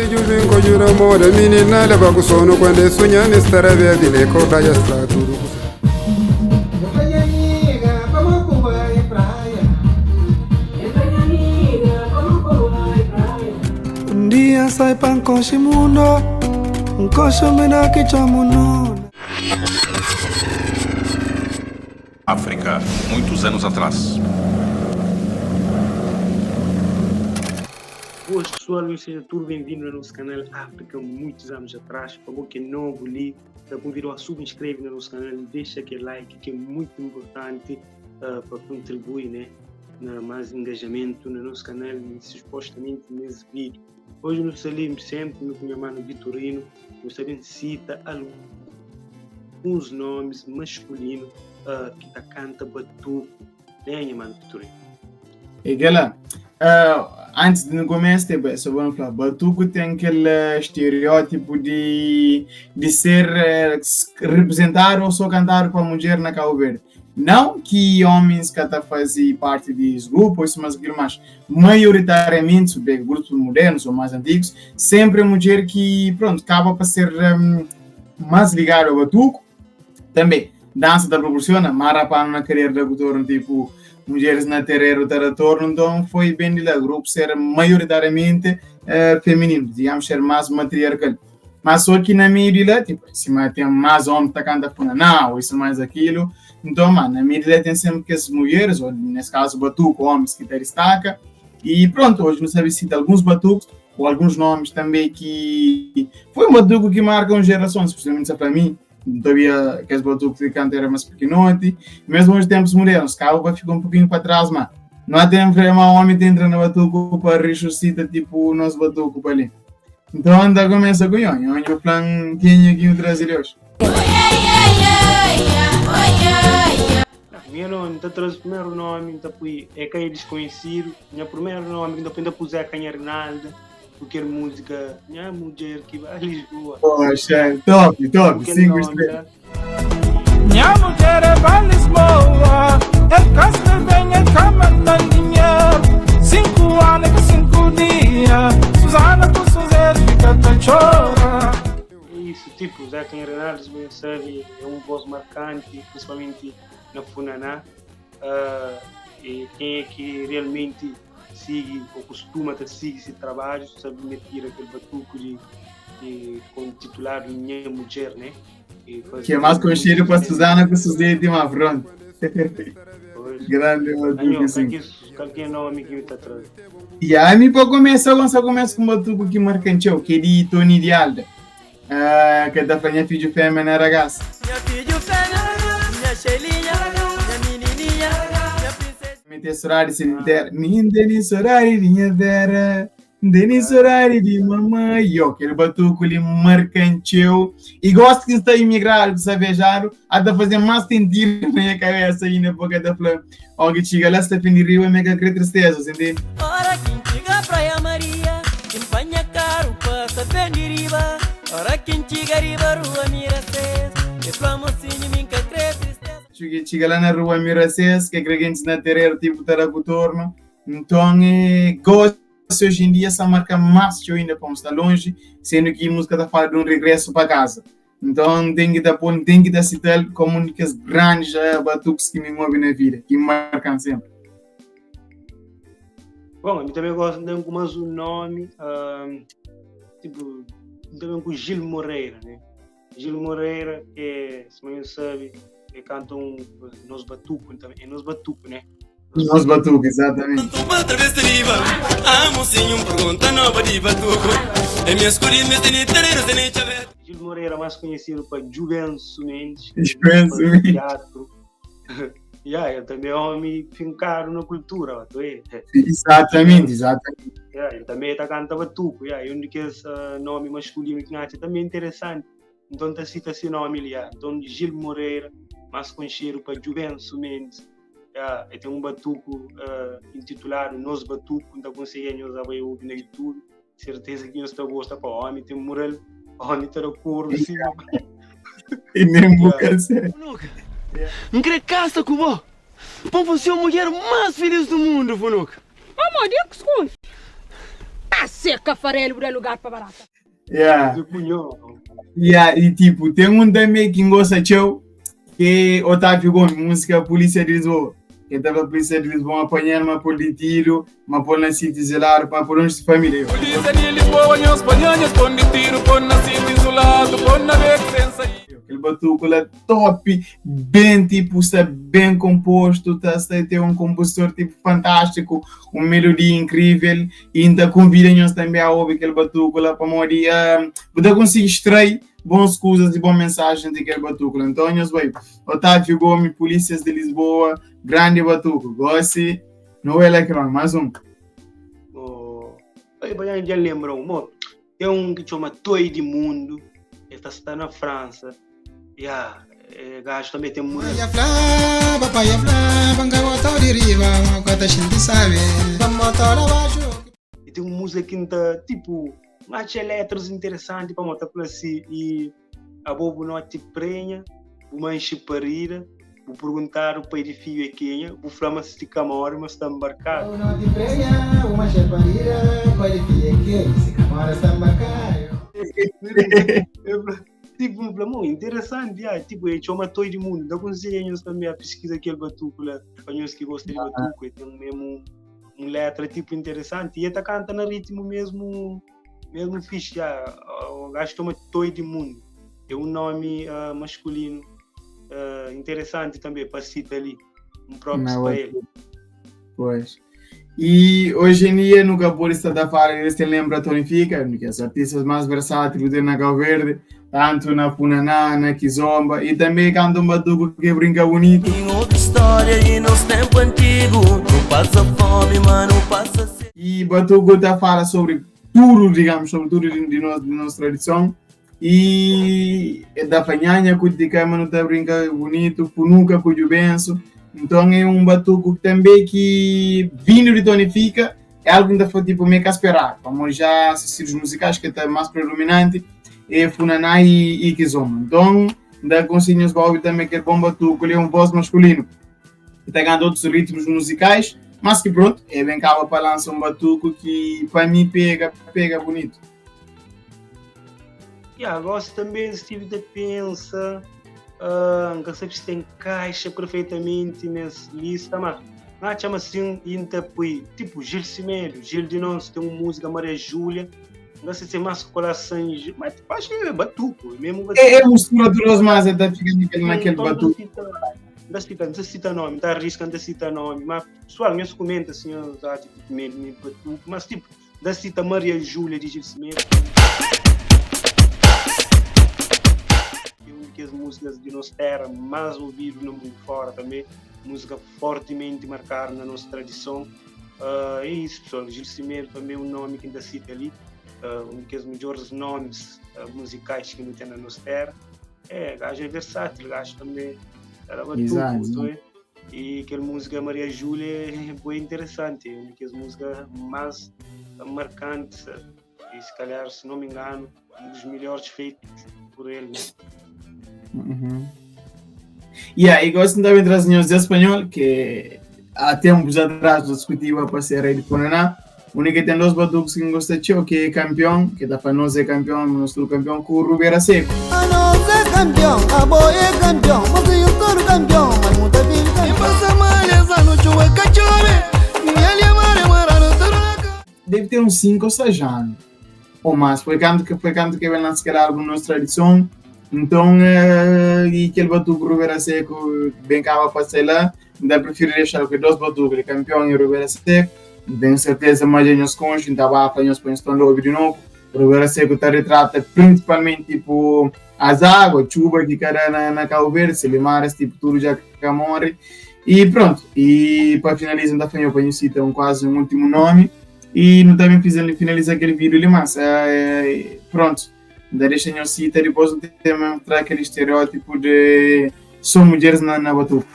Un dia N sai pa N konxe mundu N konxe un mina ki txoma Nuna. África, muitos anos atrás. Boas pessoal, nhos seja tudo bem-vindo na nosso canal África Muitos Anos Atrás. Pa bo ki é novo li, ta convidou a subscreve na nosso canal e deixa aquele like que é muito importante uh, para contribuir né, na mais engajamento no nosso canal e supostamente nesse vídeo. Hoje nos salimos sempre no meu mano Vitorino, nós também cita alguns nomes masculinos uh, que tá canta batuco, né, minha mano Vitorino? E aquela, uh, antes de no começo, tipo, só vamos falar, batuco tem aquele estereótipo de, de ser uh, representar ou só cantar para a mulher na Cabo Verde. Não que homens que até fazem parte desse grupo, isso mas aquilo, mas maioritariamente, sobre grupos modernos ou mais antigos, sempre a mulher que, pronto, acaba para ser um, mais ligada ao batuco. Também, dança da proporciona, mas na carreira da cultura, tipo, mulheres na terreiro taratorno, então foi bem de lá, grupo ser maioritariamente uh, feminino, digamos, ser mais matriarcal. Mas só que na meio de lá, tipo, se tem mais homem que canta funaná, ou isso mais aquilo. Então, mano, na meio de lá tem sempre que as mulheres, ou nesse caso batuco, homens que te destaca. E pronto, hoje não sabe se alguns batucos, ou alguns nomes também que... Foi um batuco que marcam gerações, principalmente para mim. Não sabia que os batucos que canta era mais pequenote. Mesmo nos tempos modernos, Cabo ficou um pouquinho para trás, mas não tem problema, homem que entra no batuco para ressuscita, tipo, o nosso batuco para ali. Então anda começa com nhonho, onde o plan quem aqui o trazer hoje. Meu nome, tá traz o primeiro nome, tá pui, é que é desconhecido. Meu primeiro nome, ainda ainda pus Canha Rinaldo, porque música, minha mulher que vai a Lisboa. Poxa, top, top, 5 estrelas. Minha mulher é vai Lisboa, é casa vem, é cama na dinheiro. 5 anos com 5 dias, Susana com Suzette fica a chorar. Isso, tipo, Zé Canha Rinaldo, bem sabe, é um voz marcante, principalmente na Funaná. E quem é que realmente sigue ou costuma até seguir esse trabalho, sabe meter aquele batuco de com titulado Minha Mulher, né? E que é mais conhecido para Susana que Suzette de Mafronte. Grande batuco, sim. Qualquer nome que está atrás. E aí, me para começar, eu começo com um batuco que marcanteou, que é de Tony de Alda. Que da minha filho fêmea na ragazza. Minha filho fêmea, minha Sheilinha, minha menininha, minha princesa. Me tessorari se ter, nem sorari minha vera, nem sorari de mamãe. Yo, aquele batuco ali marcanteu. E gosto que está imigrado, que está viajado, até fazer mais sentido na minha cabeça ainda, porque tá falando, ó, que chega lá, está fim de rio, é mega tristeza, entende? Ora quem chega Praia Maria, quem panha caro passa bem de riba. Ora quem chega riba rua Miracés, e flamocinho minha crê tristeza. Chega lá na rua Miracés, que é crente na terreira, tipo Taracutorno. Então, é, gosto hoje em dia essa marca mais que eu ainda como está longe, sendo que a música está falando de um regresso para casa. Então, tem que estar pondo, tem que estar citando como um dos grandes batuques que me movem na vida, que me marcam sempre. Bom, eu também gosto de mais um nome, tipo, também com Gil Moreira, né? Gil Moreira, que se não sabe, que canta um Nos Batuco também, é Nos Batuco, né? Nos Batuco, exatamente. Gil Moreira, mais conhecido para Juvencio Mendes, Juvencio Mendes. Teatro. Yeah, ele também é um homem fincado na cultura, tu é? Exatamente, exatamente. Yeah, ele também está cantando batuco, yeah, e um daqueles nome masculino que nasce também é interessante. Então tá cita esse nome ali, yeah. Então Gil Moreira, mais conhecido para Juvencio Mendes. Yeah, ele tem um batuco intitulado Nos Batuco, então consegue usar o no YouTube. Certeza que nós tá gosta para homem, tem mural, homem tá de cor, assim. E nem boca sério. Não querer casa com você. Bom, você é a mulher mais feliz do mundo, Funuca. Amor, eu que se Ah, sim. Seca farelo bu da lugar pa barata. Yeah. Yeah, e tipo, tem um também que gosta txeu, que é Otávio Gomes, música Polícia de Lisboa. Que estava a Polícia de Lisboa apanhar uma pôr de tiro, uma pôr na sítio isolado, uma pôr longe de família. Polícia de Lisboa, nhos panha, nhos pon de tiro, pon na sítio isolado, pon na beco sem sair. Aquele batuco lá top, bem tipo, está bem composto, tá, está, tem um compositor tipo fantástico, uma melodia incrível, e ainda convida-nos também a ouvir aquele batuco lá para morrer, uh, conseguir extrair bons coisas e boa mensagem daquele batuco. Então, nós vai, Otávio Gomes, Polícias de Lisboa, grande batuco, goste, não é lá mais um. Oh, eu já lembro, mo, tem um que chama Toi de Mundo, ele está na França. Yeah, é, gajo também tem muito. E tem uma música que tá, tipo, mais letras interessantes para mostrar para si e a bobo não te prenha, o manche parida, vou perguntar o pai de filho é quem é, vou falar mas se camora, mas está embarcado. Não te prenha, o manche parida, pai de filho é quem, se camora está embarcado. Tipo, um plano interessante, ah, tipo, é chama todo mundo. Dá conselho também a pesquisa aquele batuco lá, para nós que gostam de batuco, tem mesmo um letra tipo interessante e ele tá cantando no ritmo mesmo, mesmo fixe, já. O gajo chama todo mundo. É um nome masculino interessante também para citar ali, um próprio para ele. Pois. E hoje em dia, no Cabo está da fala, eles têm lembra Tony Fica, que é os artistas mais versáteis tem na Cabo Verde, tanto na Funaná, na Kizomba, e também canta um batuco que brinca bonito. Em outra história e nos tempos antigos, não passa fome, mas não passa sede. E batuco tá fala sobre tudo, digamos, sobre tudo de nossa tradição. E é da fanhanha, que não tá brinca bonito, funuca, cujo benço. Então é um batuco também que, vindo de Tony Fica, é algo que ainda foi tipo meio que a esperar. Como já assistir os musicais que está mais predominante, é Funaná e Kizomba. Então, dá conselhos para ouvir também que é bom batuco, ele é um voz masculino. E está ganhando outros ritmos musicais, mas que pronto, é bem cá para lançar um batuco que para mim pega bonito. E agora também estive de pensa, não sei se encaixa perfeitamente nessa lista, mas não chama assim interpui, tipo Gil Semedo, Gil de Nós tem uma música Maria Júlia, não sei se é mais coração, mas tipo, acho que é batuco, mesmo batuco. É mistura de mas é da fica naquele batuco. Não cita nome, tá arriscando não cita nome, mas pessoal, me comenta assim, eu tá, tipo, meio batuco, mas tipo, da cita Maria Júlia de Gil Semedo. Que as músicas de nossa terra mais ouvido no mundo fora também, música fortemente marcada na nossa tradição. É isso, pessoal. Gil Semedo também é um nome que ainda cita ali, um dos melhores nomes musicais que não tem na nossa terra. É, gajo é versátil, gajo também era batuco, é? E aquela música Maria Júlia é bem interessante, é uma das músicas mais marcantes e se calhar, se não me engano, um dos melhores feitos por ele, né? Uhum. Yeah, e gosto também de trazer de espanhol, que há tempos atrás discutia para ser rei de Funaná. O único que tem dois batucos que gosta de que é campeão, que dá para nós é campeão, nosso campeão com o Rubera Seco. A nós é campeão, a boa é campeão, mas eu sou campeão, mas muita vida. Deve ter uns 5 ou 6 anos, ou mais. Foi quando que vem lançar aquele álbum Nossa Tradição. Então, e aquele batuco Rubera Seco, bem cá para sei lá, ainda prefiro deixar que dois batucos, campeão e Rubera Seco. Tenho certeza, mas nós conchos, então abafa, nós põe estão logo de novo. Rubera Seco tá retrata principalmente tipo as águas, chuva que cara na Cabo Verde, se limares, tipo tudo já que morre. E pronto, e para finalizar, ainda foi eu conheci então quase um último nome. E não também fiz finalizar aquele vídeo ali, mas pronto. Ainda deixa a cita, depois não tem mesmo aquele estereótipo de só mulheres na batuca.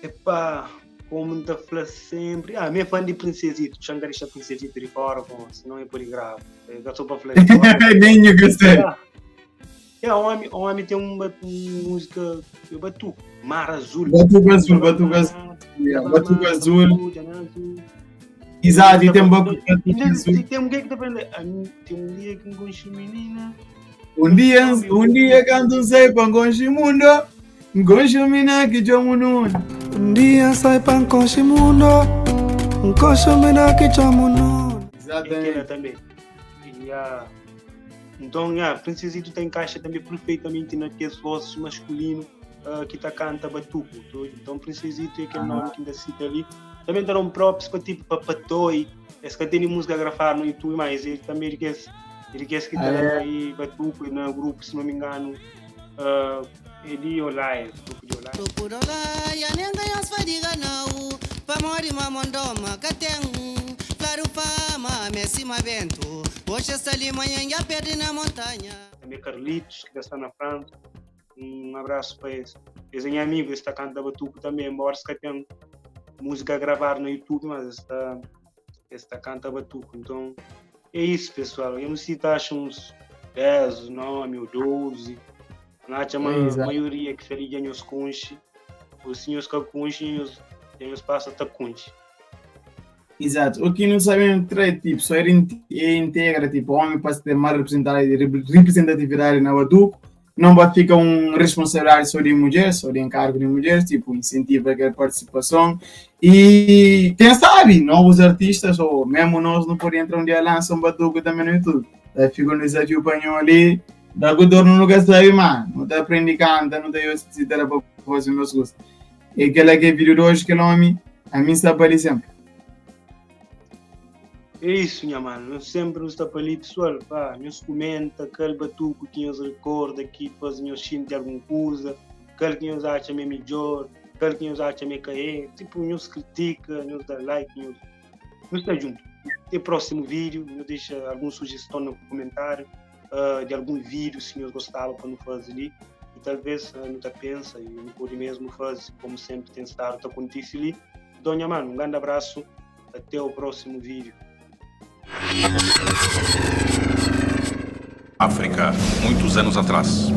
Epá, como tá falando sempre, minha fã de Princesito, deixa Princesito de fora, bom, senão é por grave. Eu só para falar de fora. Nem eu gostei. É, homem tem uma música, eu batuco, Mar Azul. Batuco Azul, Batuco Azul. Yeah, Batuco Azul. Exato, e tem batuco. Tem um que que aprende. Tem um dia que enconcho menina. Um dia, um dia quando sai para enconcho mundo, enconcho menina que chamo nuno. Um dia sai para enconcho mundo, enconcho menina que chamo nuno. Exatamente. Também. E, então, yeah, Princesito tá encaixa também perfeitamente naqueles vozes masculino que tá canta batuco. Então, Princesito é aquele nome que ainda cita ali. Também deram props para tipo para Patoi, esse que tem música gravar no YouTube, mas ele também ele quer ele quer que tá aí batuco no grupo, se não me engano, ele Olai, grupo de Olai. Grupo de Olai, nem ganhou as fadiga não, pa mori mamondoma kateng, claro fama, messi bento, hoje essa limanha já perde na montanha. Também Carlitos, que está na França, um abraço para esse. Esse é meu amigo, esse está cantando batuco também, embora se tenha música a gravar no YouTube, mas está está canta batuco. Então é isso, pessoal. Eu não sei se acho uns 10, 9 ou 12. Não acho a maioria que seria nos conche. Os senhores que conche, os passa tá conche. Exato. O que não sabemos tipo, só era integra, tipo, homem para ter mais representatividade na batuco. Não vai ficar um responsabilidade sobre mulher, sobre encargo de mulher, tipo, incentiva aquela participação. E quem sabe, novos artistas, ou mesmo nós não podemos entrar um dia lança um batuco também no YouTube. Aí fica um desafio para nós ali, da cultura nunca sabe, mano. Não tá aprendendo canta, não tá eu se para fazer meus gostos. E aquela que é vídeo de hoje, que é nome, a mim está para ali sempre. É isso, minha mano. Eu sempre nos está ali, pessoal. Pá, nos comenta aquele batuco que nos recorda que faz nos sente alguma coisa, aquele que nos acha meio melhor, aquele que nos acha meio cair. Tipo, nos critica, nos dá like, nos, nos está junto. Até o próximo vídeo, nos deixa alguma sugestão no comentário de algum vídeo se nos gostava para não fazer ali. E talvez não te pensa e não pode mesmo fazer, como sempre tem estado, tá acontecendo ali. Então, minha mano, um grande abraço. Até o próximo vídeo. África, muitos anos atrás.